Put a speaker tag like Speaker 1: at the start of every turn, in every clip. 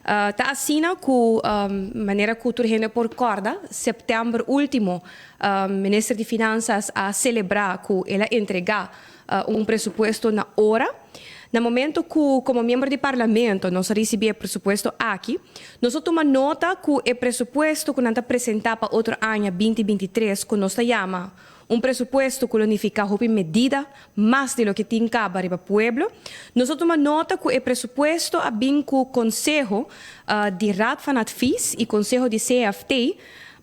Speaker 1: Ta asina cu manera cu tur hende por corda, september ultimo Minister di Finanzas a celebra cu el a entrega un presupuesto na ora. Na momento cu como miembro di Parlamento nos a ricibi e presupuesto aki, nos a tuma nota cu e presupuesto cu nan ta presenta pa otro aña 2023 cu nos ta yama un presupuesto cu lo nifica hopi medida mas di loke tin caba riba pueblo. Nos a tuma nota cu e presupuesto a bin cu conseho di Raad van Advies y conseho di CFT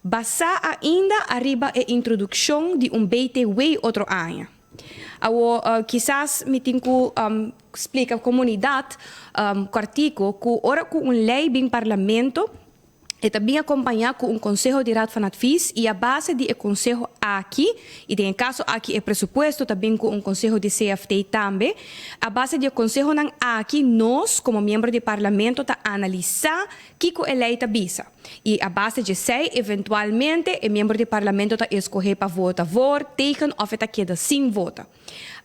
Speaker 1: basa ainda ariba e introduccion di un BTW otro aña. Awo kisas mi tin cu splica comunidad cortico cu ora cu un ley bin Parlamento, e ta bin acompaña cu un conseho di Raad van Advies y a base di e conseho aki, y den e caso aki e presupuesto ta bin cu un conseho di CFT tambe, a base di e consehonan aki nos como miembro di Parlamento ta analisa kico e ley ta bisa. Y a base di esey eventualmente e miembro di Parlamento ta escoge pa vota voor, tegen of e ta keda sin vota.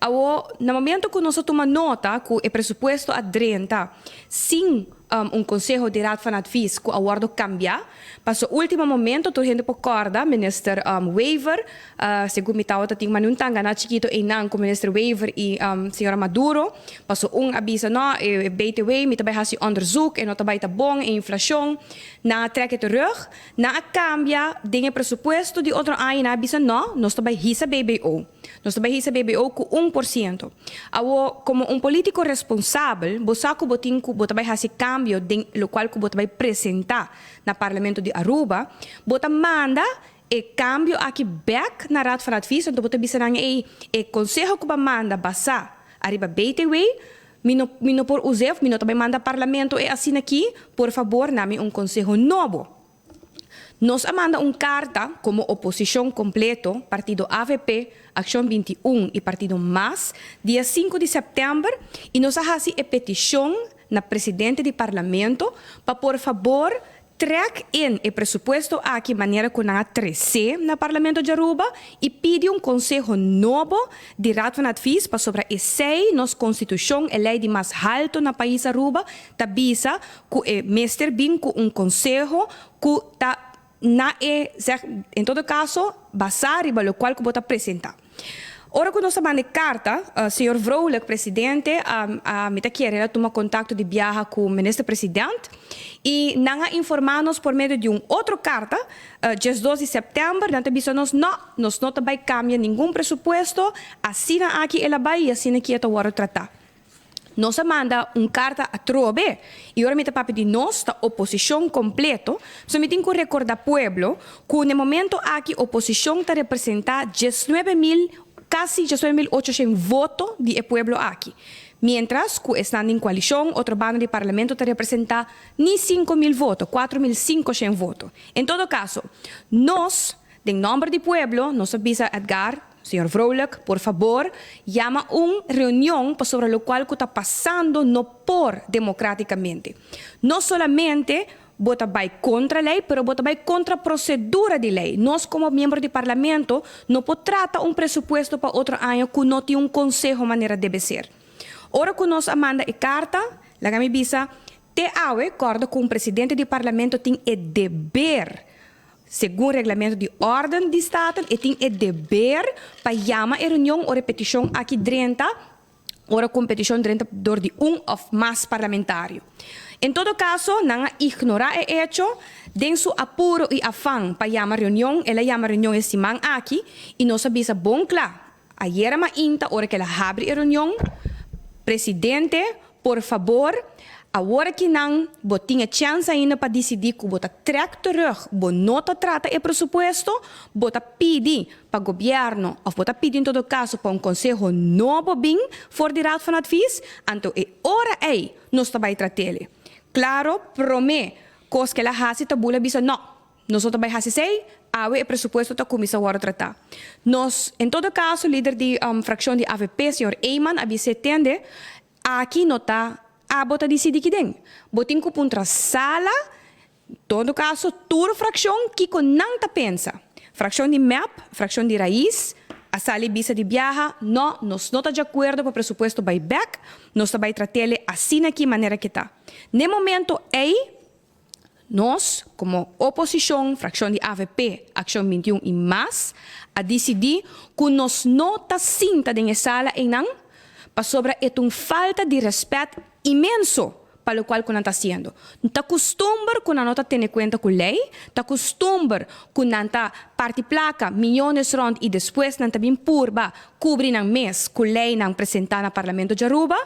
Speaker 1: Awo, na momento cu nos a tuma nota cu e presupuesto a drenta sin un conseho di Raad van Advies cu a wordo cambia, paso ultimo momento, tur hende por corda, Minister Wever, segun mi tawata tin mani un tangana chikito eynan cu Minister Wever y señora Maduro, paso un a bisa: "No, e BTW mi ta bay haci onderzoek, e no ta bay ta bon, e inflacion." Nan a trek e terug, nan a cambia den e presupuesto di otro aña, nan a bisa: "No, nos ta bay hisa BBO. Nos ta bay hisa BBO cu 1%." Awo, como un politico responsabel, bo sa cu bo tin cu bo ta bay haci cambio den locual cu bo ta bay presenta na Parlamento di Aruba, bo ta manda e cambio aki back na Raad van Advies, anto bo ta bisa nan: "Ey, e conseho cu bo a manda basa ariba BTW, mi no por usa, mi no ta bay manda Parlamento e asina aki, por fabor, duna mi un conseho nobo." Nos a manda un carta como oposicion completo, Partido AVP, Accion 21 y Partido MAS, dia 5 di september, y nos a haci e peticion na presidente di Parlamento pa por fabor trek in e presupuesto aki manera cu nan a trece na Parlamento di Aruba y pidi un conseho nobo di Raad van Advies, pasobra esey nos constitucion, e ley di mas halto na pais Aruba, ta bisa cu e mester bin cu un conseho cu ta na e zeg, en todo caso, basa riba locual cu bo ta presenta. Ora cu nos a manda carta, señor Vrolijk, presidente, mi ta kere, tuma contacto di biaha cu minister presidente y nan a informa nos por medio di un otro carta, dia 2 di september, nan ta bisa nos: "No, nos no ta bay cambia ningun presupuesto, asina aki el a bay y asina aki e ta wordo trata." Nos a manda un carta atrobe y ora mi ta papia di nos, ta oposicion completo. So mi tin cu recorda pueblo cu na momento aki oposicion ta representa 19 mil, casi 19.800 voto di pueblo aki. Mientras cu esnan den coalicion, otro banda di Parlamento, ta representa ni 5 mil voto, 4.500 voto. En todo caso, nos, den nomber di pueblo, nos a bisa Edgar, señor Vrolijk, por fabor, yama un reunion pasobra locual cu ta pasando no por democraticamente. No solamente bo ta bay contra ley, pero bo ta bay contra procedura di ley. Nos como miembro di Parlamento no por trata un presupuesto pa otro aña cu no tin un conseho manera debe ser. Ora cu nos a manda e carta, laga mi bisa, te awe, corda cu presidente di Parlamento tin e deber, segun reglamento di orden di Staten, e tin e deber pa yama e reunion ora peticion aki drenta, ora cu peticion drenta door di un of mas parlamentario. En todo caso, nan a ignora e hecho, den su apuro y afan pa yama reunion, el a yama reunion e siman aki, y nos a bisa bon cla. Ayera mainta, ora cu el a habri e reunion: "Presidente, por fabor, awor cu nan bo tin chance ainda pa dicidi cu bo ta trek terug, bo no ta trata e presupuesto, bo ta pidi pa gobierno, of bo ta pidi en todo caso pa un conseho nobo bin for di Raad van Advies, anto e ora ey nos ta bay trat'e." Claro, prome cos cu el a hasi ta bula bisa: "No, nos no ta bay hasi esey, awe e presupuesto ta cuminsa wordo trata." Nos, en todo caso, lider di fraccion di AVP, señor Eyman, a bisa: "Tende, aki no ta abo ta dicidi aki den. Bo tin cu puntra sala, en todo caso, tur fraccion kico nan ta pensa." Fraccion di MEP, fraccion di Raiz, a sali bisa di biaha: "No, nos no ta di acuerdo cu e presupuesto bay back, nos ta bay trat'e asina aki manera cu ta." Na momento ey, Nos, komo oposishon, frakshon di AVP, Akshon 21 i mas, a disidí ku nos no ta sinta den e sala einan, pasobra e ta un falta di rèspèt inmenso pa loke ku nan ta hasiendo. Ta kustumber ku nan no ta tene kuenta ku lei, ta kustumber ku nan ta parti plaka, miónes rònt, i despues nan ta bin purba kubri nan mes ku lei nan presentá na Parlamento di Aruba,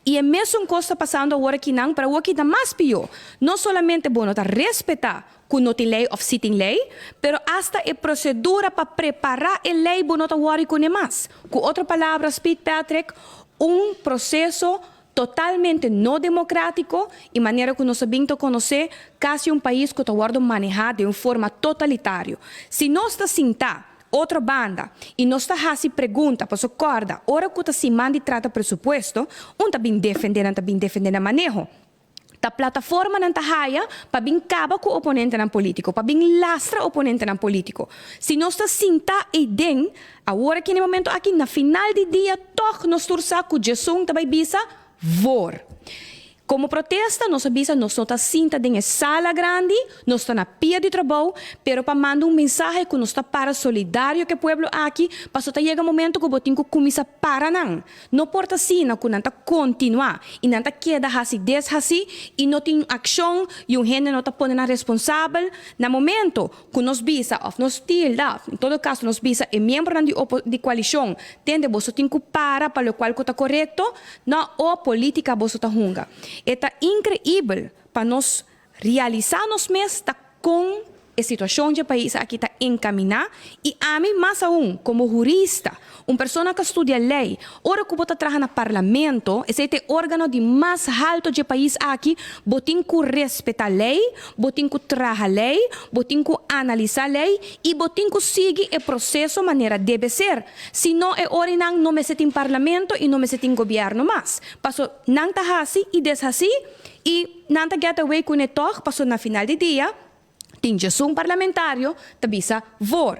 Speaker 1: i e mesun kos ta pasando awor aki nan, pero aki ta mas pió. No solamente bo no ta respetá ku no tin lei òf si tin lei, pero hasta e prosedura pa prepará e lei bo no ta worry kuné mas. Ku otro palabra, Speed Patrick, un proseso totalmente no demokrátiko i manera ku nos a bin konosé, kasi un pais ku ta manehá di un forma totalitario. Si nos ta sintá otro banda i nos ta hasi pregunta, paso kòrda, ora ku ta siman di trata presupuesto, un ta bin defendé, ta bin defendé na maneho. Ta plataforma nan ta haya pa bin kaba ku oponentenan polítiko, pa bin lastra oponentenan polítiko. Si nos ta sinta eiden, awor aki na e momento aki, na final di dia, toch nos tur sa ku 11 ta bai bisa voor. Komo protesta, nos a bisa, nos no ta sinta den sala grandi, nos ta na pia di trabou, pero pa manda un mensahe ku nos ta para solidario ku e pueblo aki, paso ta yega momento ku bo tin ku kuminsá para nan. No por ta asina ku nan ta kontinuá i nan ta keda hasi deshasi i no tin akshon i un hende no ta pone nan responsabel. Na momento ku nos bisa òf nos tilda, en todo kaso nos bisa e miembronan di koalishon, tende, boso tin ku para pa loke ku ta korekto, no o polítika boso ta hunga. E ta inkreibel pa nos realisá nos mes ta kon e situashon di e pais aki ta enkaminá. I ami mas aun, komo hurista, un persona ku a studia lei, ora ku bo ta traha na parlamento, esei ta e órgano di mas altu di e pais aki, bo tin ku respetá lei, bo tin ku traha lei, bo tin ku analisá lei i bo tin ku sigui e proseso manera debe ser. Si no, e ora nan no mester tin parlamento i no mester tin gobièrnu mas. Paso nan ta hasi i deshasi i nan ta get away kuné toch, paso na final di dia tin 11 parlamentario ta bisa voor.